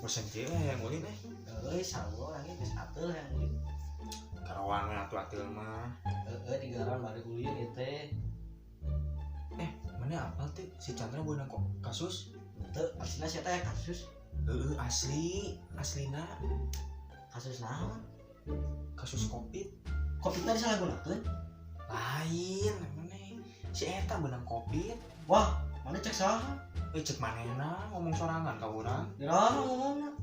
Bosan kieu hayang ulin eh. Euy, sarua urang geus ateul hayang ulin. Karawang atuh ateul mah. Heeh, di garan bari ulin ieu teh. Mana apal teh si Chandra beunang kok kasus? Teu, aslina sia teh kasus. Heeh, asli, aslina Kasus naon? Kasus Covid. Covid tadi disalahgunakeun? Lain, mana si eta beunang Covid. Wah, mana cek saha? Eh, cek manehna ngomong sorangan ka urang. Diraha ngomongna.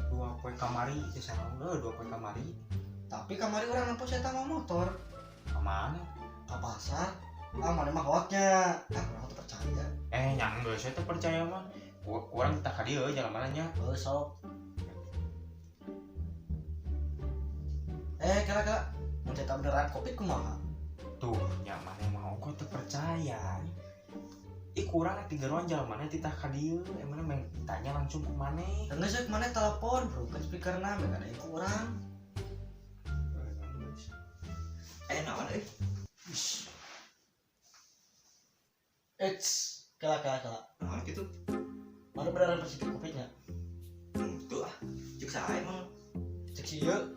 2 poe kamari teh salah, 2 poe kamari. Tapi kamari urang nempo si eta mah motor. Ka mana? Ka pasar. Ah, mana mah hoaknya. Ah, urang teu percaya. Eh, nyang geus teu percaya mah. Urang tah ka dieu jalan mana nya? Heuh, sok. Eh, kira-kira mun eta beneran Covid kumaha? Tuh, nya maneh mah kok teu percaya. Ih, kurang atuh geroan jalan mana titah ka dieu, emangna main tanya langsung ku maneh. Geus we maneh telepon, bro, kan speakerna meh ada ku urang. Eh, naon euy? Eits, kela kela kela. Naon kitu? Mana beneran positif Covid-nya? Henteu ah. Cek saha emang? Cek si ieu.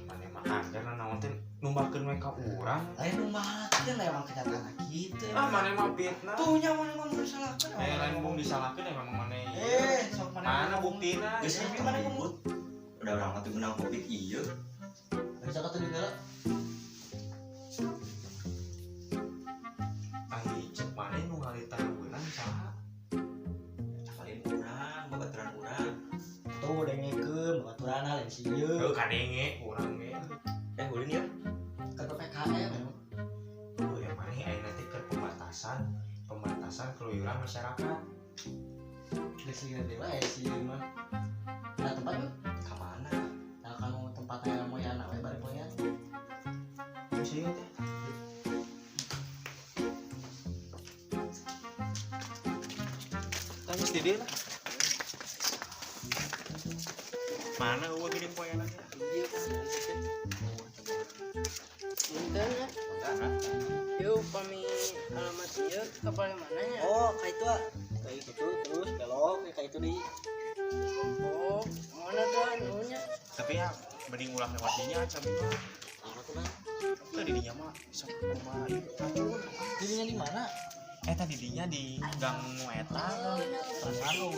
Maneh mah anggar naon teh numbakeun we ka urang. Lain numbakeun lah emang kenyataan gitu. Ah, maneh mah fitnah. Tuh nya maneh mah disalahkeun. Eh, lain bung disalahkeun ya memang maneh. Eh, sok maneh. Mana buktina? Geus Eh, maneh ngomong. Udah urang mah teu menang Covid ieu. Bisa kata juga. Ai cek maneh nu ngalita beunang saha? Lain urang, babaturan urang. Tuh dengekeun babaturan lain si ieu. Heuh, kadenge urang ge. Eh, ulin ya. Ke PPKM emang. Tuh, yang maneh ayeuna teh keur pembatasan, pembatasan keluyuran masyarakat. Geus lieur deui wae si ieu mah. Nah, tempat yuk. Ka mana? Nah, kanu tempatnya moyana we bari moyan. Geus ieu teh. Tah geus di dieu lah. Mana eueuh geuning poyana teh? Punten ya. Yuk pami alamat ieu ka paling mana nya? Oh, ka itu ah. Ka itu tuh terus belok ka itu deui. Oh, mana tuh anunya? Tapi ya mending ulah lewat dinya cami mah. Apa tuh, Bang? Teu di dinya mah sok kumaha ieu racun. Didinya di mana? Eta di dinya di gang nu eta. Perasaan lu.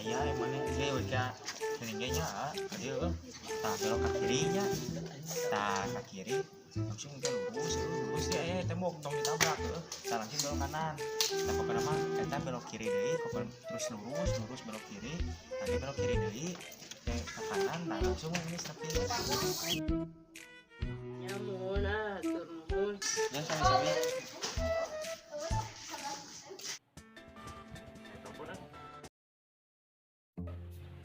Aya emangnya ge we ka geuning ge nya, ka dieu eueuh. Tah belok ka kiri nya. Tah ka kiri langsung ke lurus, lurus dia aya tembok tong ditabrak heueuh. Tah langsung belok kanan. Tah pokona mah eta belok kiri deui, pokona terus lurus, lurus belok kiri. Tah ge belok kiri deui, ke kanan, nah langsung geus nepi. Ya muhun ah, atur nuhun. Ya sami-sami.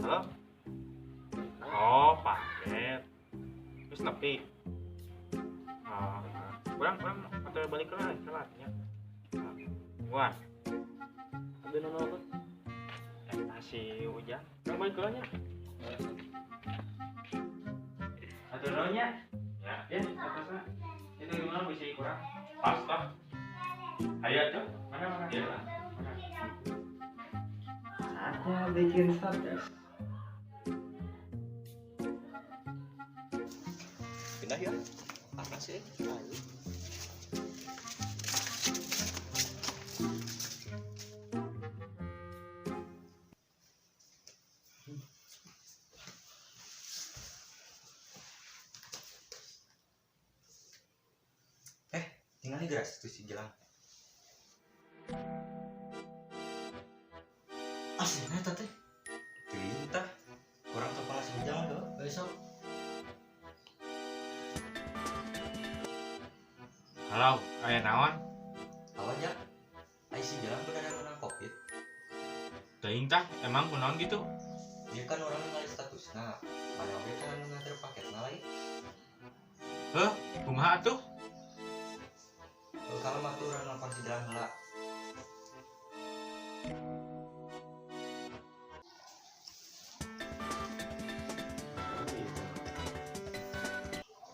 Halo? Oh, paket. Terus nepi. Oh, kurang atau balik ke lah, telatnya. Wah. Ada nono apa? Eta si Ujang. Kurang balik ke nya. Atur nuhun nya. Ya, ya, atasna. Itu gimana bisa kurang? Pas toh. Ayo tuh. Mana mana? Ya, mana? Saatnya bikin status. Pindah ya. Panas ya. Ayo. Eh, tinggal nih geras tuh si Gilang. Aslina eta teh. Teuing tah. Kurang kepala si Ujang heuh. Besok. Halo, aya naon? Halo nya. Ai si Gilang beneran menang Covid. Teuing tah, emang kunaon gitu? Dia kan orang ningali statusna. Mana oge kan anu nganter paketna lain. Heuh, kumaha atuh? Heuh, kalau mah tuh urang nelpon si Gilang heula.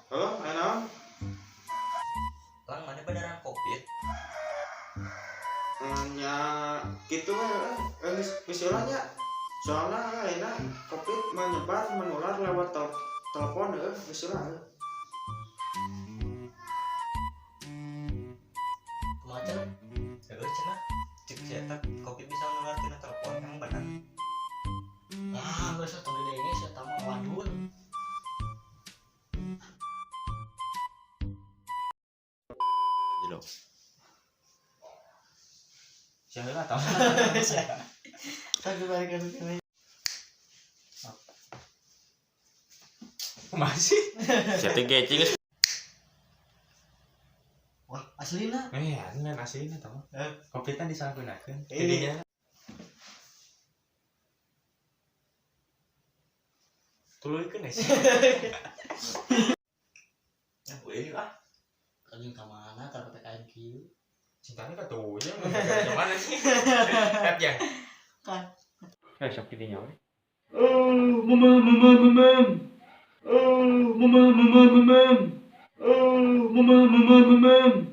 Halo, aya naon? Lang, mana beneran Covid? Nya Kitu we geus geus heula nya. Soalna ayeuna Covid menyebar menular lewat telepon heuh, geus heula heuh. Kumaha cenah? Heeh cenah. Cek si eta Covid bisa menular tina telepon, emang bener? Ah, geus tong didenge sia eta mah wadul. Jelo. Sia heula tah. Tapi balik ke sini. Kumaha sih? Sia teh gecing geus. Wah, aslina. Eh, asli kan aslina tah mah. Covid kan disalahgunakeun. Eh. Jadinya tuluykeun eh sih. Ya, euy ah. Anjing ka mana ka PPKM kieu? Cintanya katuh nya mana sih? Kat ya. Kat. Eh, sok didinya we. Oh, mama, mama, mama. Oh, mama, mama, mama. Oh, mama, mama, mama.